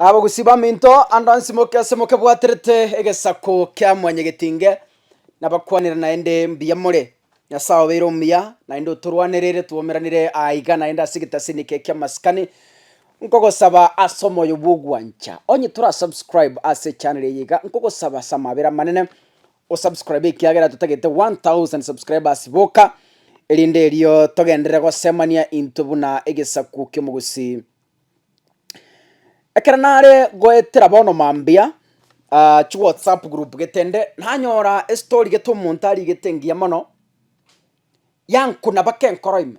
Abagusii baminto, ande onsi moke ase mokebwaterete egesaku kia mwanyagetinge, nabakwanere naende mbuya more. Nyasae obeire omuya, naende otorwanereire twomeranire aiga naende ase egetasini eke ki'amasikani, nkogosaba ase omoyo bw'ogwancha, onye tora subscribe ase echannel eye iga, nkogosaba ase amabera amanene, osubscribe ekiagera totagete 1000 subscribers boka, erinde erio togenderere gosemania intwe buna egesaku ki'omogusii. Ekero nare goetera bono mambia, chiwhatsapp group gete inde, nanyora estory gete omonto arigete engiya mono, yankuna mpaka enkoro ime.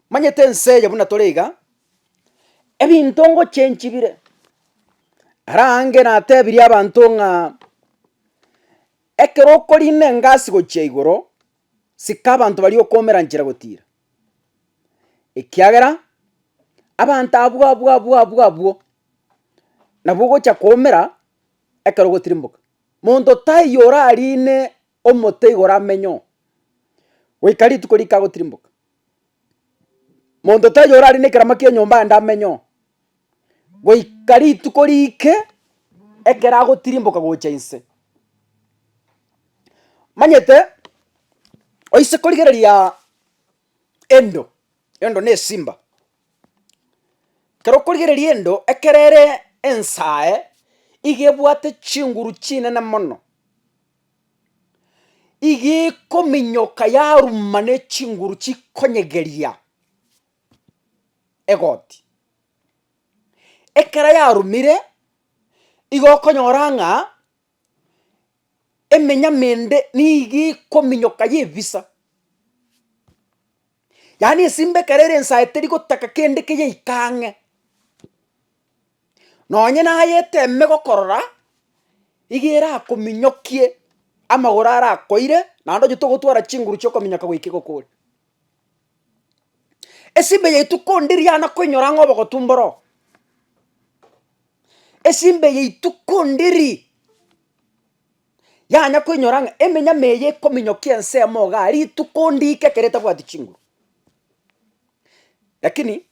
Manyete ense eye buna tore iga, ebinto ngochenchi bire, ara aange natebirie abanto ng'a ekero okorina engasi gochia igoro, sika abanto baria okoomera nchera gotira. Ekiagera abanto abwo abwo abwo abwo abwo, nabwo ogocha koomera ekero ogotirimboka. Monto taiyo orarine omote igoro amenye oo, goika rituko rike agotirimboka. Monto taiyo orarine ekerama kia enyomba aende amenye oo, goika rituko rike ekero agotirimboka gocha inse. Manyete, oise korigereria endo, endo na esimba, ekero okorigereria endo, ekero ere ensae, iga ebwate chinguru chinene mono, iga ekominyoka yaruma ne chinguru chikonyegeria egoti. Ekero yarumire, igo okonyora ng'a emenyama ende nigo ekominyoka y'ebisa. Yaani esimba ekero ere ensae teri gotaka kende keyeike ang'e. Nonye naye eteme gokorora, iga erakominyokie amagoro arakoire, naende onye togotwara chinguru chiokominyoka goika egokore. Esimba eye rituko ndiri yana koinyora ng'a obogotu mboro oo. Esimba eye ituko ndiri yanya koinyora ng'a emenyama eye ekominyokia ensemo igaa rituko ndike ekero etabwati chinguru. Lakini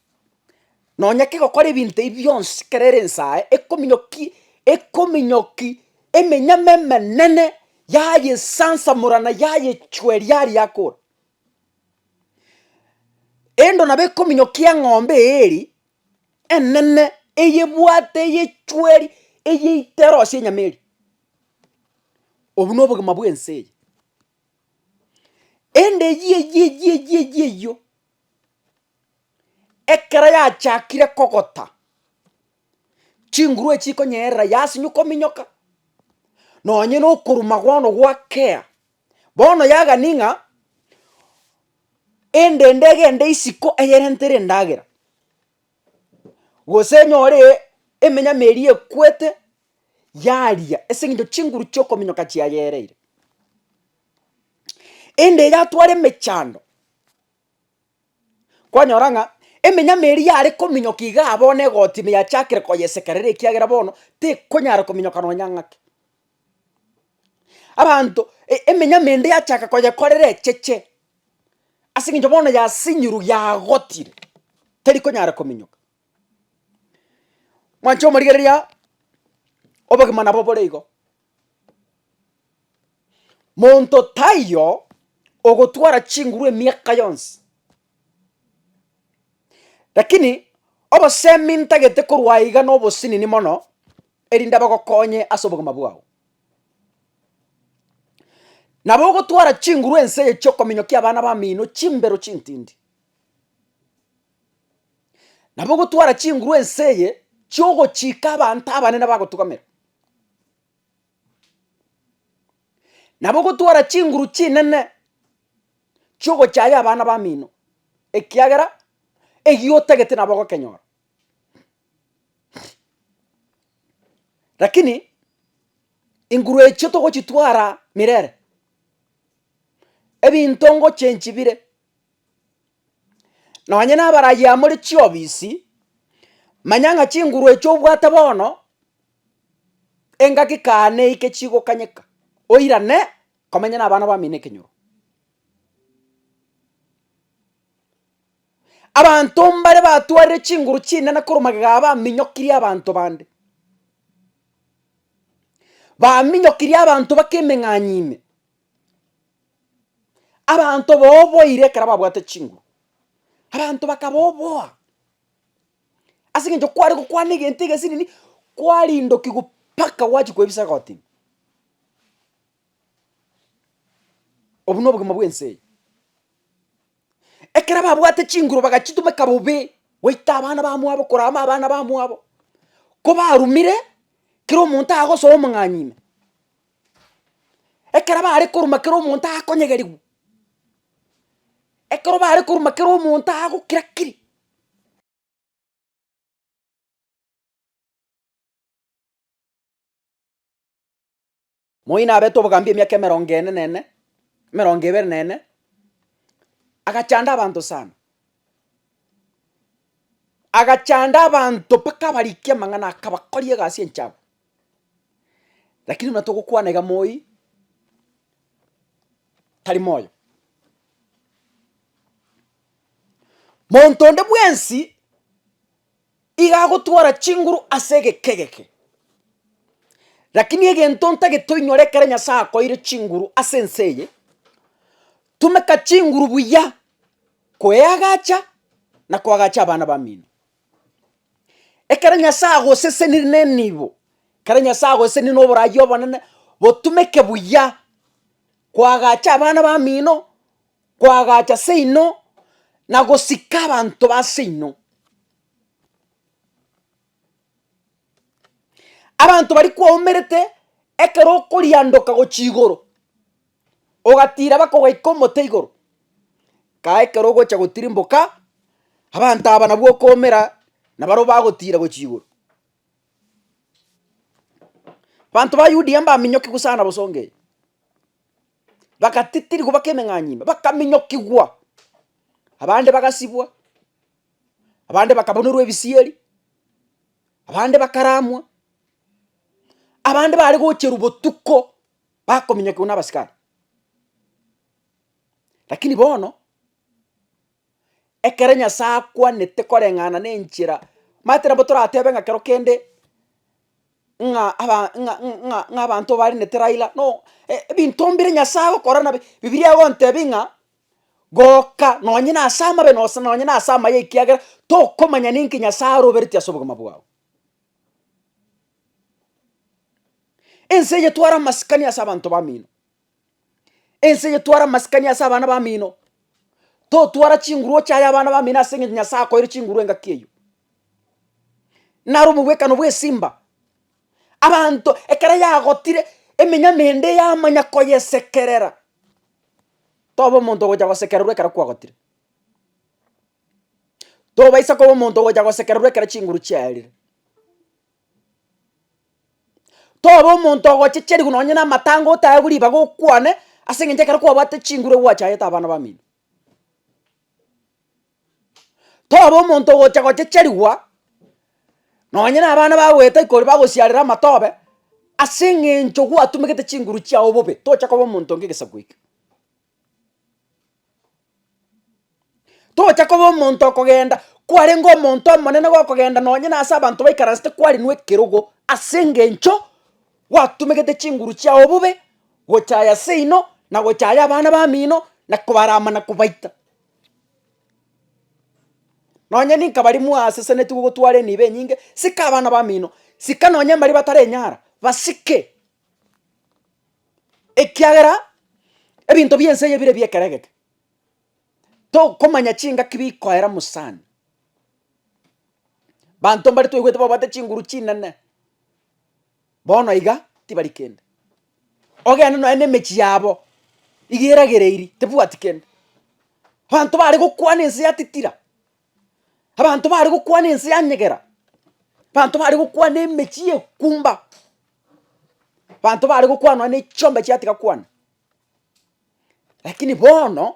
nonya kegokora ebinto ebi bionsi ekero ere ensae ekominyoki ekominyoki emenyama emenene yayesansamorana yayechweria aria yakora. Endo nabo ekominyokia eng'ombe eye enene eyebwate eyechweri eyeite erosie enyama eria. Obwo na obogima bwa ense eye. Ende eyio eyio eyio eyio eyio eyio, ekero yachakire kogota, chinguru echikonyerera yasinywa kominyoka, nonye na okoruma bono gwakea, bono yagani ng'a ende ende egende isiko eyerentere endagera, gose enyore emenyama eria ekwete yaria ase eng'encho chinguru chiokominyoka chiayereire. Ende yatwara emechando, kwanyora ng'a emenyama eria yare kominyoka igaa bono egoti ime yachakire koyesekerera ekiagera bono tekonyara kominyoka nonya ng'ake. Abanto e- emenyama ende yachaka koyekorera echeche, ase eng'encho bono yasinyirwe yagotire, teri konyara kominyoka. Mwanche omorigereria, obogima nabo bore igo. Monto taiyo ogotwara chinguru emiaka yonsi, lakini obosemi ntagete korwa aiga na obosinini mono, erinde bagokonye ase obogima bwao. Nabo ogotwara chinguru ense eye chiokominyokia abana bamino chimbero chintindi. Nabo ogotwara chinguru ense eye chiogochika abanto abanene bagotugamera. Nabo ogotwara chinguru chinene chiogochaya abana bamino, ekiagera eyio otagete nabo ogokenyora. Lakini inguru echio togochitwara mirere, ebinto ngochenchi bire. Nonye na abarai aa more chiobisi, manya ng'a chinguru echio obwate bono, engaki kaa neike chigokanyeka, oirane komenya na abana bamino ekenyoro. Abanto mbare batwarire chinguru chinene korwa magega aba baminyokirie abanto bande. Baminyokirie abanto baka emeng'anyi ime. Abanto boboire ekero babwate chinguru, abanto bakaboboa ase eng'encho kware gokwana egento egesinini kwarindokigwa mpaka gwachia koebisa egoti ime. Obwo nobogima bwa ense eye. Ekero babwate chinguru bagachitumeka bobe, goita abana bamwabo korama abana bamwabo, ko barumire, kera omonto agosoa omong'anyi ime. Ekero bare koruma kera omonto akonyegerigwa, ekero bare koruma kera omonto agokira kiri. Moi nabete obogambi emiaka emerongo ene na ene, emerongo ebere na ene, agachanda abanto sana. Agachanda abanto mpaka abarikia amang'ana akabakoria egasi enchafu. Lakini buna togokwana iga moi, tari moyo. Monto onde bwensi iga agotwara chinguru ase egeka egeke, lakini egento ntagete oinyore ekero Nyasaye akoeire chinguru ase ense eye, tumeka chinguru buya koeagacha na koagacha abana bamino. Ekero Nyasaye agosesenire na enibo, ekero Nyasaye agosesenire na oboraai obonene, botumeke buya koagacha abana bamino, koagacha seino, na gosika abanto ba seino. Abanto baria kwaumerete ekero okoriandoka gochia igoro, ogatira bakogoika omote igoro, kae ekero ogocha gotirimboka, abanto aba nabwo okoumera nabarobwo bagotira gochia igoro. Abanto ba Yudia mbaminyokigwe sana bosongo eye, bagatitirigwa baka emeng'anyi ime, bakaminyokigwa, abande bagasibwa, abande bakabonerwa ebisieri, abande bakaramwa, abande bare gocherwa botuko bakominyokigwa na abasikari. Lakini bono, ekero Nyasaye akwanete koreng'ana na enchera, omanyete nabo toratebe ng'a kero kende ng'a aba ng'a ng'a ng'a abanto barinete Raila no, ebinto mbire Nyasaye agokora nabi bibiria egontebia ng'a goka nonye na ase amabe nonye nonye na ase amaya ekiagera tokomanya ninki Nyasaye aroberetie ase obogima bwao. Ense eye tware amasikani ase abanto bamino, ense eye tware amasikani ase abana bamino, totwara chinguru ochaye abana bamino ase eng'encho Nyasaye akoeire chinguru engaki eyio. Naro omogwekano bwa esimba, abanto ekero yagotire emenyama ende yamanya koyesekerera, toba omonto ogocha gosekererwa ekero kwagotire, tobaisa koba omonto ogocha gosekererwa ekero chinguru chiaerire. Toba omonto ogochecherigwa nonye na amatanga otaegwe ribaga okwane, ase eng'encho ekero kwabwate chinguru egwachayete abana bamino. Toba omonto ogocha gochecherigwa, nonye na abana bagoeta ikori bagosiarera amatobe, ase eng'encho gwatumegete chinguru chiago bobe, tocha koba omonto onge egesaku ekio. Tocha koba omonto okogenda, kwarenge omonto omonene gokogenda nonye na ase abanto baikaransete kwarinwa ekerogo ase engencho gwatumegete chinguru chiao bobe, gochaya seino, na gochaya abana bamino, na kobarama na kobaita. Nonye ninka baria mwasesenetigwe gotwara enibo enyinge, sika abana bamino, sika nonye mbaria batarenyara, basike. Ekiagera ebinto bi'ense eye bire bi'ekero egeke, tokomanya chingaki bikoera mosani. Banto mbare twaigwete babwate chinguru chinene, bono iga tibari kende. Ogende nonya na emechie yabo, iga eragereiri, tebwati kende. Abanto bare gokwana ense ya titira, abanto bare gokwana ense ya nyegera, abanto bare gokwana emechie ya ekumba. Abanto bare gokwana nonya ne chiombe chiatiga kwana, lakini bono,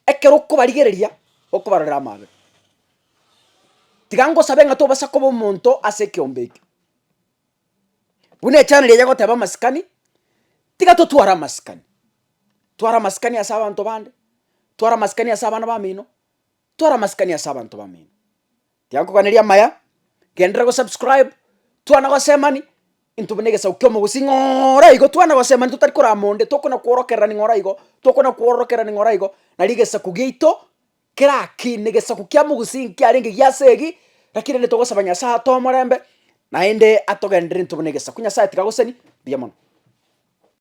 ekero okobarigereria, okobarorera amaabera. Tiga ngosabe ng'a tobasa koba omonto ase ekeombe ekio. Buna echannel eye egoteba amasikani, tiga totware amasikani, tware amasikani ase abanto bande, tware amasikani ase abana bamino. Twara amasikani ase abanto bamino. Tiga nkoganerie amaya, genderera go subscribe, twana gosemani, intwe buna egesaku kia omogusii ng'ora igo twana gosemani totari korama onde, tokona kworokererani ng'ora igo, tokona kworokererani ng'ora igo, nari egesaku giaito kerakine, egesaku kia omogusii nkiarenge giasegi, lakini rende togosaba Nyasaye atoe omorembe, naende atogenderere intwe buna egesaku. Nyasaye tiga agoseni, mbuya mono.